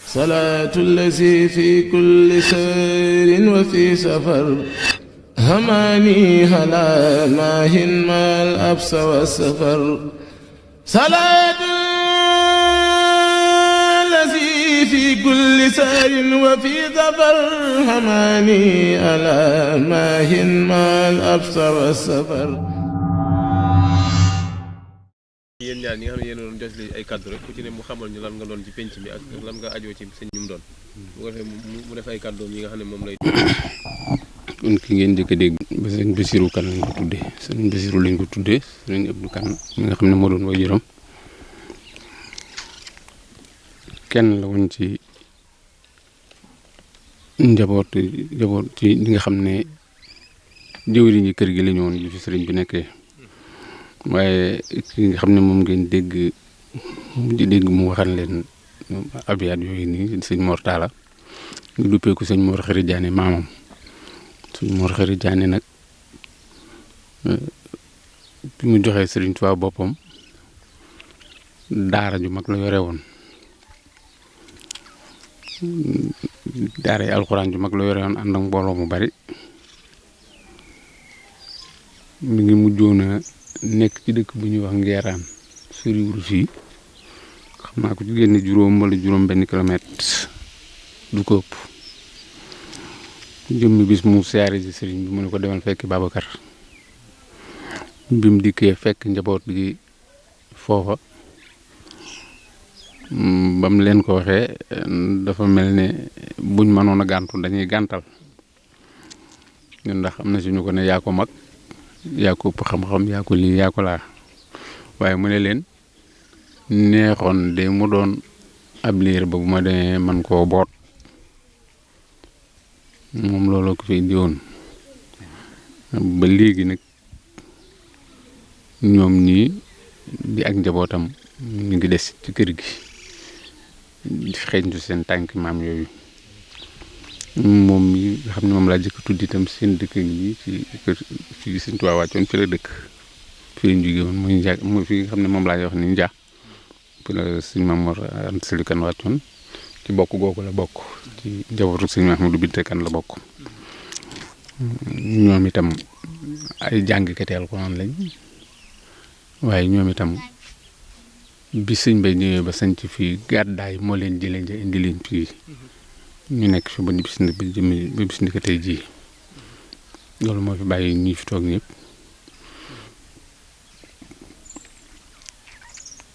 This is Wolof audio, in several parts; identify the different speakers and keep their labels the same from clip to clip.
Speaker 1: salaatu allazi fi kulli sayrin wa fi safar hamaani halaa maahin maal absa wa safar salaatu allazi fi kulli sayrin wa fi safar hamaani halaa maahin maal absa wa safar.
Speaker 2: yéen ñaar ñi nga xam ne yéen a doon jotali ay kàddu rek ku ci ne mu xamal ñu lan nga doon ci penc mi ak lan nga ajoo ci sëñ ñu mu doon bu ko defee mu def ay kàddoom yi nga xam ne moom lay.
Speaker 3: kon ki ngeen njëkk a dégg ba sëñ Bassirou Kane lañ ko tuddee sëñ Bassirou lañ ko tuddee sëñ Abdou Kane mi nga xam ne moo doon waajuram kenn la woon ci njaboot ci li nga xam ne jëwriñu kër gi la ñu woon li fi sëriñ bi nekkee. waaye ki nga xam ne moom ngeen dégg mu waxal leen abiyaat yooyu nii sëñ Mor Talla ñu duppee ko sëñ Mor Xari Jaane maamam sëñ Mor Xari Jaane nag bi mu joxee Sëriñ Tuubaa boppam daara ju mag la yore woon daara yi alxuraan ju mag la yore woon ànd ak mbooloo mu bari mi ngi mujjoona nekk ci dëkk bu ñuy wax Ngeeraan soriwul fii xam naa ko ci génne juróom wala juróom benn kilomètre du ko ëpp jëmmi bis mu siyaare ji sëriñ bi mu ne ko demal fekk Babacar bi mu dikkee fekk njaboot gi foofa ba mu leen ko waxee dafa mel ne buñ mënoon a gàntu dañuy gàntal ñun ndax am na suñu ko ne yaa ko mag yaa ko ëpp xam-xam yaa ko lii yaa ko laa waaye mu ne leen neexoon de mu doon ab liir ba bu ma demee man koo boot moom looloo ko fi indi woon ba léegi nag ñoom ñii di ak njabootam ñu ngi des ci kër gi xeeñtu seen tànk maam yooyu moom mi nga xam ne moom laa jëkk tudd itam seen dëkk yi ci kër fii Sëñ Tuubaa wàccoon fi la dëkk fi lañ jóge woon muy Nja mooy fi nga xam ne moom laa wax ni Nja fi la Sëñ Mamoor Anta Sali Kan wàccoon ci bokk googu la bokk ci njabootu Sëñ Ahmadu Binte Kan la bokk ñoom itam ay jàngkati alxuraan lañ waaye ñoom itam bi sëñ bay ñëwee ba sañ ci fii gàddaay moo leen jëlee indi leen fii ñu nekk fi ba bis ni ko tey jii loolu moo fi bàyyi ñi fi toog ñëpp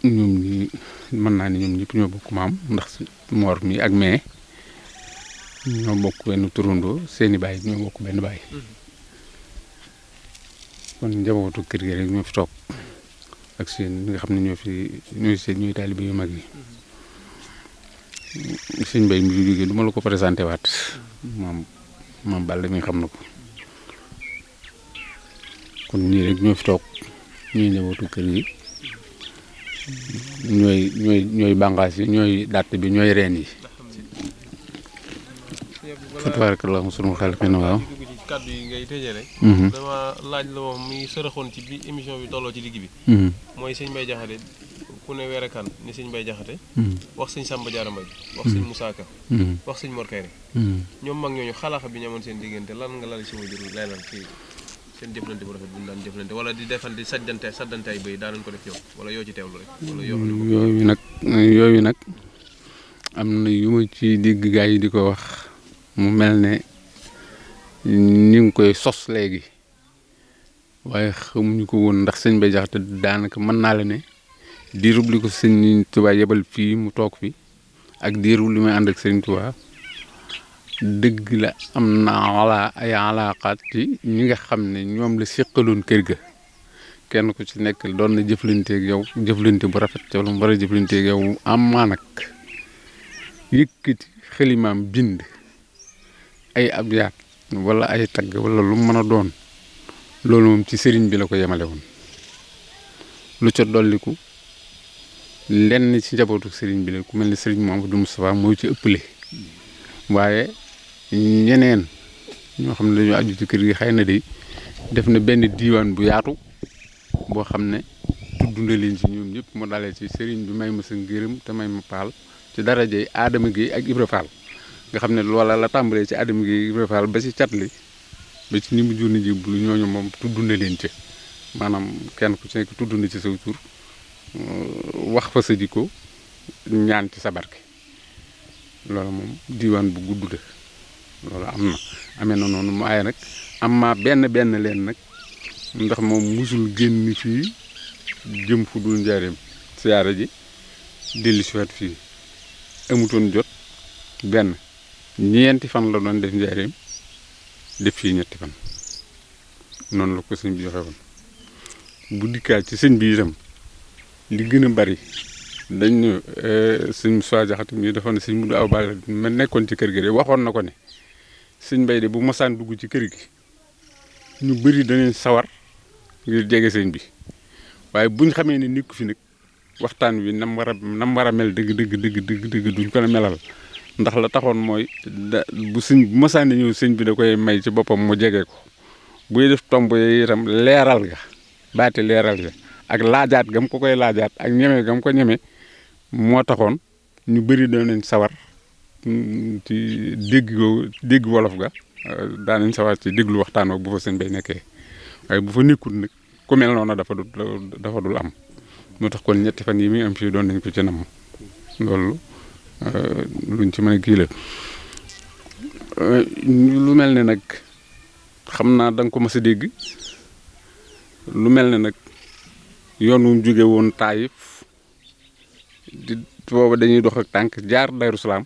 Speaker 3: ñoom ñi mën naa ne ñoom ñëpp ñoo bokk maam ndax Mor mi ak mee ñoo bokk benn turandoo seeni baay ñoo bokk benn baay kon njabootu kër gi rek ñoo fi toog ak seen nga xam ne ñooy taalibe yu mag yi sëñ Mbay mi fi jógee du ma la ko présenté waat maam Balla mi xam na ko kon nii rek ñoo fi toog ñooy njabootu kër yi ñooy bànqaas yi ñooy dàtt bi ñooy reen yi tabarakallahu sunu xel xëy na waaw
Speaker 2: kàddu yi ngay tëjee rek dama laaj la moom mi sërëxoon ci bi émission bi tolloo ci digg bi mooy sëñ Mbay Jaxate ku ne werekaan ni sëñ Mbay Jaxate wax sëñ Samba Diarra Mbay wax sëñ Moussa Ka wax sëñ Mor Kayre ñoom mag ñooñu xalaaxa bi ñu amoon seen diggante lan nga lal si ma jur leelal ci seen jëflante bu rafet bu ñu daan jëflante wala di defal di saddante ay bëy daanañ ko def yow wala yoo ci teewlu rek wala
Speaker 3: yooyu nag am na yu ma ci dégg gaa yi di ko wax mu mel ne ñu ngi koy sos léegi waaye xamuñu ko woon ndax sëñ Mbay Jaxate daanaka mën naa la ne diirub li ko sëñ Tuubaa yebal fii mu toog fi ak diirub li may ànd ak sëñ Tuubaa dëgg la am na ay alaaqaat ci ñi nga xam ne ñoom la séqaloon kër ga kenn ku ci nekk doon na jëflanteeg yow jëflante bu rafet wala mu war a jëflanteeg yow am maa nag yëkkati xelimaam bind ay abyaat wala ay tagg wala lu mën a doon loolu moom ci sëriñ bi la ko yemale woon lu ca dolliku lenn ci njabootu sëriñ bi la ku mel ni sëriñ Mouhamadou Moustapha moo ci ëppale waaye ñeneen ñoo xam ne dañoo aju ci kër gi xëy na de def na benn diiwaan bu yaatu boo xam ne tudd na leen ci ñoom ñëpp mu dalee ci sëriñ bi may ma sa ngërëm te may ma paal ci darajey Adama gi ak Ibra Fall nga xam ne loola la tàmbalee ci Adama gi Ibra Fall ba ci cat li ba ci ni mu jur ni jiblu ñooñu moom tudd na leen ci maanaam kenn ku ci nekk tudd na ci saw tur wax fa sa jikko ñaan ci sa barke loolu moom diiwaan bu gudd la loolu amee na noonu mu aaye nag am ma benn leen nag ndax moom musul génn fii jëm fu dul njaareem siyaara ji dellu si waat fii amutoon jot benn ñeenti fan la doon def njaareem def fii ñetti fan noonu la ko sëñ bi joxe woon bu dikkaat ci sëñ bi itam li gën a bari dañ ne sëñ Moussa Diakhaté mi defoon ne sëñ Mudu Awa Balla ma nekkoon ci kër gi de waxoon na ko ne sëñ Mbay de bu mosaan dugg ci kër gi ñu bëri danañ sawar ngir jege sëñ bi waaye buñ xamee ne nit ku fi nag waxtaan wi nam war a mel dëgg duñ ko melal ndax la taxoon mooy bu mosaan ñëw sëñ bi da koy may ci boppam mu jege ko buy def tomb yooyu itam leeral ga baati leeral ga ak laajaat gam ko koy laajaat ak ñeme gam ko ñeme moo taxoon ñu bëri danañ sawar ci dégg wolof ga daanañ sawar ci déglu waxtaan ak bu fa sëñ bay nekkee waaye bu fa nekkul nag ku mel noonu dafa dul am moo tax kon ñetti fan yi muy am fii doon nañ ko ci nam loolu luñ ci mën a kii la lu mel ne nag xam naa da nga ko mës a dégg lu mel ne nag yoon wu mu jóge woon Taayif di booba dañuy dox ak tànk jaar Daaru Salaam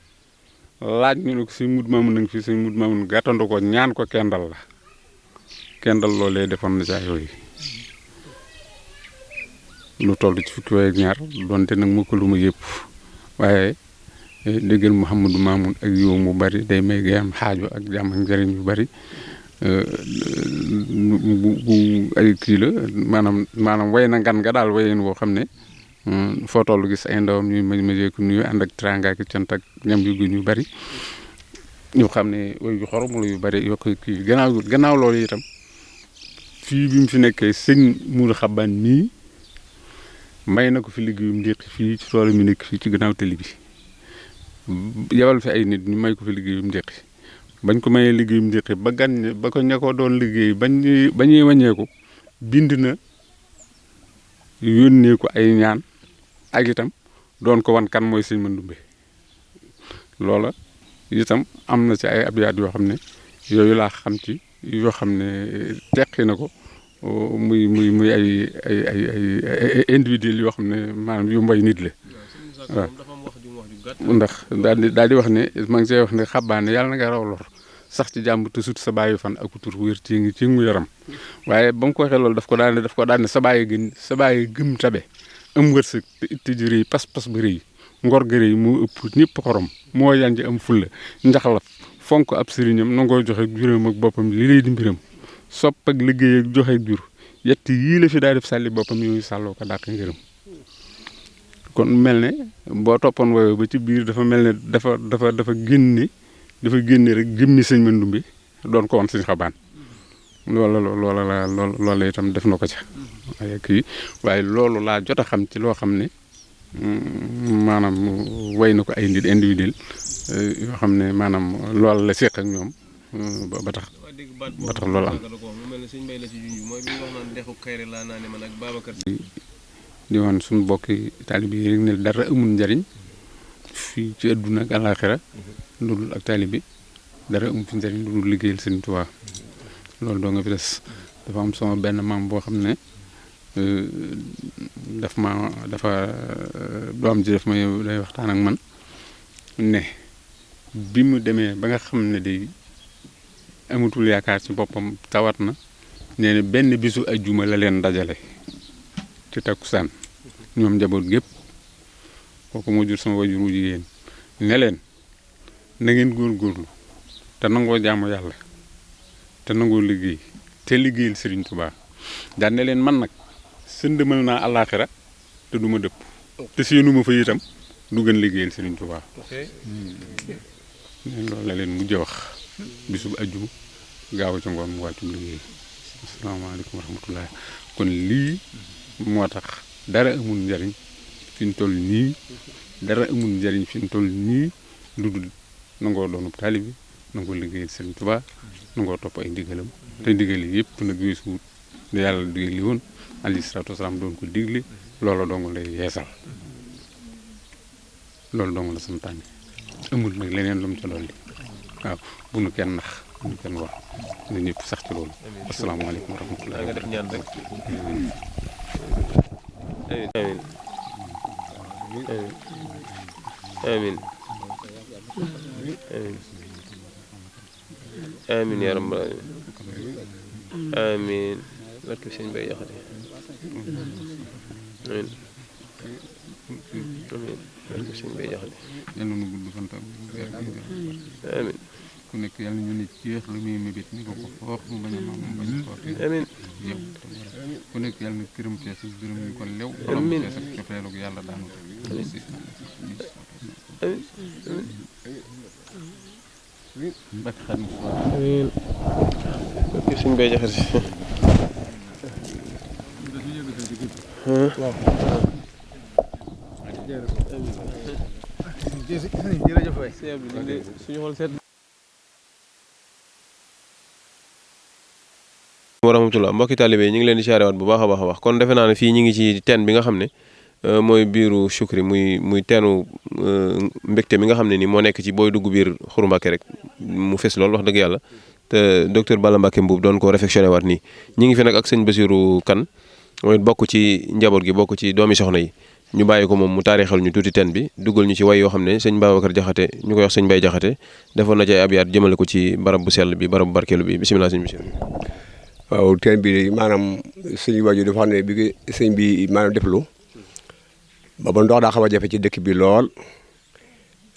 Speaker 3: laaj ñu ne ko sëñ Mudu Maamun nag fii sëñ Mudu Maamun gàttandu ko ñaan ko kendal la kendal loolee defoon na ca yooyu lu toll ci fukki weer ak ñaar donte nag mu ko lu ma yëpp waaye déggal Mouhamadou Mamoun ak yow mu bari day may gayam xaajo ak jàmm ak njëriñ yu bari bu ay kii la maanaam way na ngan nga daal wayen woo xam ne foo toll gis ay ndawam ñuy mëjee ko nuyu ànd ak teraanga ak cant ak ñam yu gën yu bari ñu xam ne way yu xorom la yu bari yoo koy kii gannaaw loolu itam fii bi mu fi nekkee sëñ Mourou Xabaan nii may na ko fi liggéeyum ndéqi fii ci tool mi nekk fii ci gannaaw tali bi yebal fi ay nit ñu may ko fi liggéeyum ndéqi bañ ko mayee liggéeyum ndéqi ba ko ña ko doon liggéey ba ñuy wàññeeku bind na yónnee ko ay ñaan ak itam doon ko wan kan mooy sëñ Mandumbe loola itam am na ci ay abyaat yoo xam ne yooyu laa xam ci yoo xam ne teqi na ko muy ay individuel yoo xam ne maanaam yu mbay nit la waaw ndax daal di wax ne maa ngi see wax ne xabaane yàlla na nga raw lor sax ci jàmm te sut sa bàyyi fan ak tur wér ci mu yaram waaye ba mu ko waxee loolu daf ko daan ne sa bàyyi gëm tabe am wërsëg te itti ji rëy pas-pas ba rëy ngor ga rëy moo ëpp ñëpp xorom moo yanji am fulla njaxlaf fonk ab sëriñam nangoo joxe juróom ak boppam li lay di mbiram sopp ak liggéey ak joxe ak jur yett yii la fi daa def sàlli boppam yooyu sàlloo ko dàq ngërëm kon mel ne boo toppoon woyoo ba ci biir dafa mel ne dafa génne rek jëmmi sëñ Mandumbe doon ko woon sëñ Xabaan loola itam def na ko ca waaye loolu laa jot a xam ci loo xam ne maanaam way na ko ay nit individuel yoo xam ne maanaam loolu la séq ak ñoom ba tax loolu am di woon suñu bokki taalibe yi rek ne dara amul njariñ fii ci àdduna ak àllaaxira lu dul ak taalibe dara amul fi njariñ lu dul liggéeyal Sëriñ Tuubaa loolu doo nga fi des dafa am sama benn maam boo xam ne doom ji daf ma day waxtaan ak man ne bi mu demee ba nga xam ne day amatul yaakaar ci boppam tawat na nee na benn bisu ajjuma la leen dajale ci takkusaan ñoom njaboot gépp kooku moo jur sama wajur wu jigéen ne leen na ngeen góorgóorlu te nangoo jaamu yàlla te nangoo liggéey te liggéeyal Sëriñ Tuubaa daan ne leen man nag sëndëmal naa àllaaxira te du ma dëpp te séenuma fa itam du gën liggéeyal Sëriñ Tuubaa loolu la leen mujj wax bisub ajjuma gaaw ca ngoon mu wàccum liggéey asalaamaaleykum wa rahmatullahi kon lii moo tax dara amul njariñ fi ñu toll nii dara amul njëriñ fi ñu toll nii lu dul nangoo doonub taalibe nangoo liggéeyal Sëriñ Tuubaa nangoo topp ay ndigalam te ndigal yi yëpp nag weesuwut da yàlla digle woon alayhi salaatu wasalaam doon ko digle loolu dong lay yeesal loolu dong la santaane amul nag leneen lu mu ca dolli waaw bu nu kenn nax bu nu kenn wax na ñëpp sax ci loolu asalaamaaleykum wa rahmatulah
Speaker 2: nga def ñaan rek amin amin ya rabbal alamin amin barke sëñ Bay Jaxate amin amin barke sëñ Bay Jaxate
Speaker 3: yàlla na gudd fan tam
Speaker 2: amin
Speaker 3: ku nekk yàlla ñu ne ci yéex lu muy mébét ni ko foox mu bañ a maam mu bañ a foox
Speaker 2: amin
Speaker 3: yow ku nekk yàlla na këram fees ak gërëm ñu ko lew
Speaker 2: amin
Speaker 3: fees ak cofeelu yàlla daanu
Speaker 2: amin
Speaker 3: mbak xam
Speaker 2: amin barke sëñ Bay Jaxate
Speaker 4: jërëjëf waay
Speaker 2: suñu xol seet wa rahmatullah mbokki taalibe yi ñu ngi leen di siyaarewaat bu baax a baax kon defe naa ne fii ñu ngi ci teen bi nga xam ne mooy biiru Choucry muy teenu mbégte mi nga xam ne nii moo nekk ci booy dugg biir Xuru Mbàkke rek mu fes lool wax dëgg yàlla te docteur Balla Mbacke Mbuub doon ko réfectionné waat nii ñi ngi fi nag ak sëñ Basiru Kan mooy bokk ci njaboot gi bokk ci doomi soxna yi ñu bàyyi ko moom mu taarixal ñu tuuti teen bi duggal ñu ci way yoo xam ne sëñ Babacar Jaxate ñu koy wax sëñ Bay Jaxate defoon na ci ay abyaat jëmale ko ci barab bu sell bi barab bu barkeelu bi bisimilah sëñ Basiru.
Speaker 5: waaw teen bi maanaam suñu waajur dafa xam ne bi sëñ bi maanaam deflu ba ndox daa xaw a jafe ci dëkk bi lool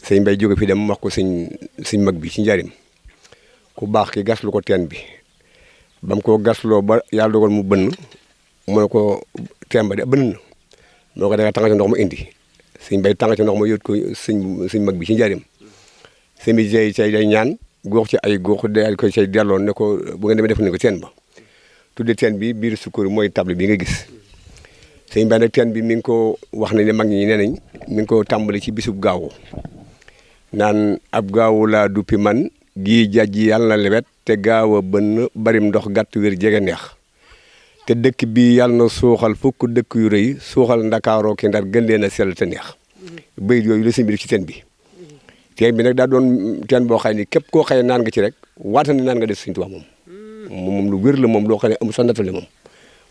Speaker 5: sëñ Bay jóge fi dem wax ko sëñ mag bi ci njariñ ku baax ki gaslu ko teen bi ba mu ko gasloo ba yàlla dogal mu bënn mu ne ko teen ba de bënn na moo ko defee tàng ci ndox mu indi sëñ Bay tàng ci ndox ma yóot ko sëñ mag bi ci njariñ sëñ bi say day ñaan góox ci ay góox daal koy say delloo ne ko bu ngeen demee def ni ko teen ba tudde teen bi biir Sukkur mooy table bi nga gis sëñ Bay nag teen bi mi ngi ko wax nañ ne mag ñi nee nañ mi ngi ko tàmbali ci bisub gaawu naan ab gaawu laa duppi man gii jajji yàlla na lewet te gaaw a bënn barim ndox gàtt wér jege neex te dëkk bi yàlla na suuxal fukk dëkk yu rëy suuxal ndakaaroo ki ndar gën leen a sell te neex bayit yooyu la sëñ bi def ci teen bi teen bi nag daa doon teen boo xëy ni képp koo xëy naan nga ci rek waata ne naan nga def Sëñ Tuubaa moom lu wér la moom loo xam ne amul sax nattale moom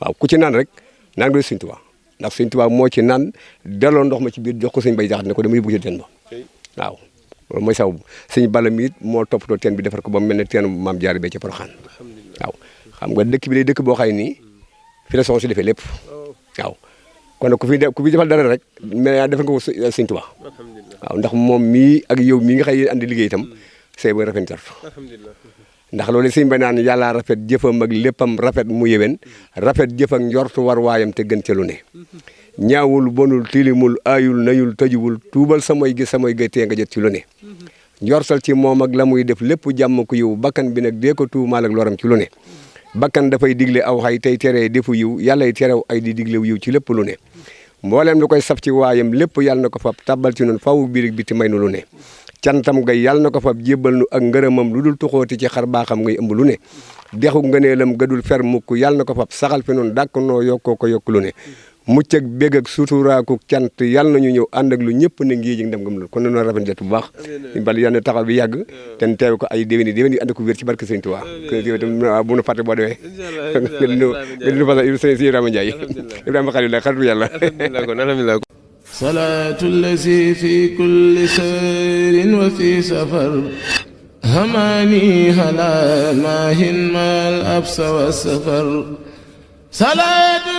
Speaker 5: waaw ku ci naan rek naan nga def Sëñ Tuubaa ndax Sëñ Tuubaa moo ci naan delloo ndox ma ci biir jox ko sëñ Bay Jaxate ne ko dama yóbbu ci teen ba waaw loolu mooy saw sëñ Balla mi it moo toppatoo teen bi defar ko ba mu mel ne teenu Maam Jaara bee ci Poroxaan waaw xam nga dëkk bi day dëkk boo xëy nii fi la soxna si defee lépp waaw kon nag ku fi defal dara rek mais defal nga ko Sëñ Tuubaa waaw ndax moom mii ak yow mii nga xëy andi liggéey itam say ba rafet njort ndax loolu sëñ Bay naan yàlla rafet jëfam ak léppam rafet mu yéwén rafet jëf ak njortu war waayam te gën ca lu ne ñaawul bonul tilimul aayul nayul tëjuwul tuubal samay gay tee nga jot ci lu ne njortal ci moom ak la muy def lépp jàmm ko yiw bakkan bi nag dee ko tuumaal ak loram ci lu ne bakkan dafay digle aw xay tey teree defu yiw yàllay terew ay di digle yiw ci lépp lu ne mboolem lu koy saf ci waayam lépp yàlla na ko fab tabbal ci noonu fawu biir bi ti may nu lu ne cantam gay yàlla na ko fab jébbal nu ak ngërëmam lu dul tuxooti ci xar baaxam ngay ëmb lu ne dexu ngëneelam gadul fer mukk yàlla na ko fab saxal fi noonu dàkk noo yokkoo ko yokk lu ne mucc ak bég ak suturaaku cant yàlla nañu ñëw ànd ak lu ñëpp ne ngi jig dem ngam kon noonu rafet jot bu baax ñu bal yàlla taxaw bi yàgg ten teew ko ay déwéni yi ànd ko wér ci barke Sëñ Tuubaa bu nu fàtte boo demee nga dinu fasa sëñ Ibrahima Ndiaye Ibrahima Khalil la xaritu yàlla
Speaker 2: alhamdulilah
Speaker 1: salaatu lazi fi kulli sayrin wa fi safar hamani hala maahin mal absa wa safar salaatu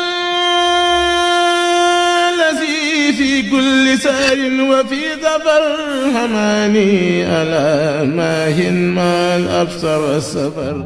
Speaker 1: في كل سار وفي ظفر هماني ألا ماهن ما الأبصر والسفر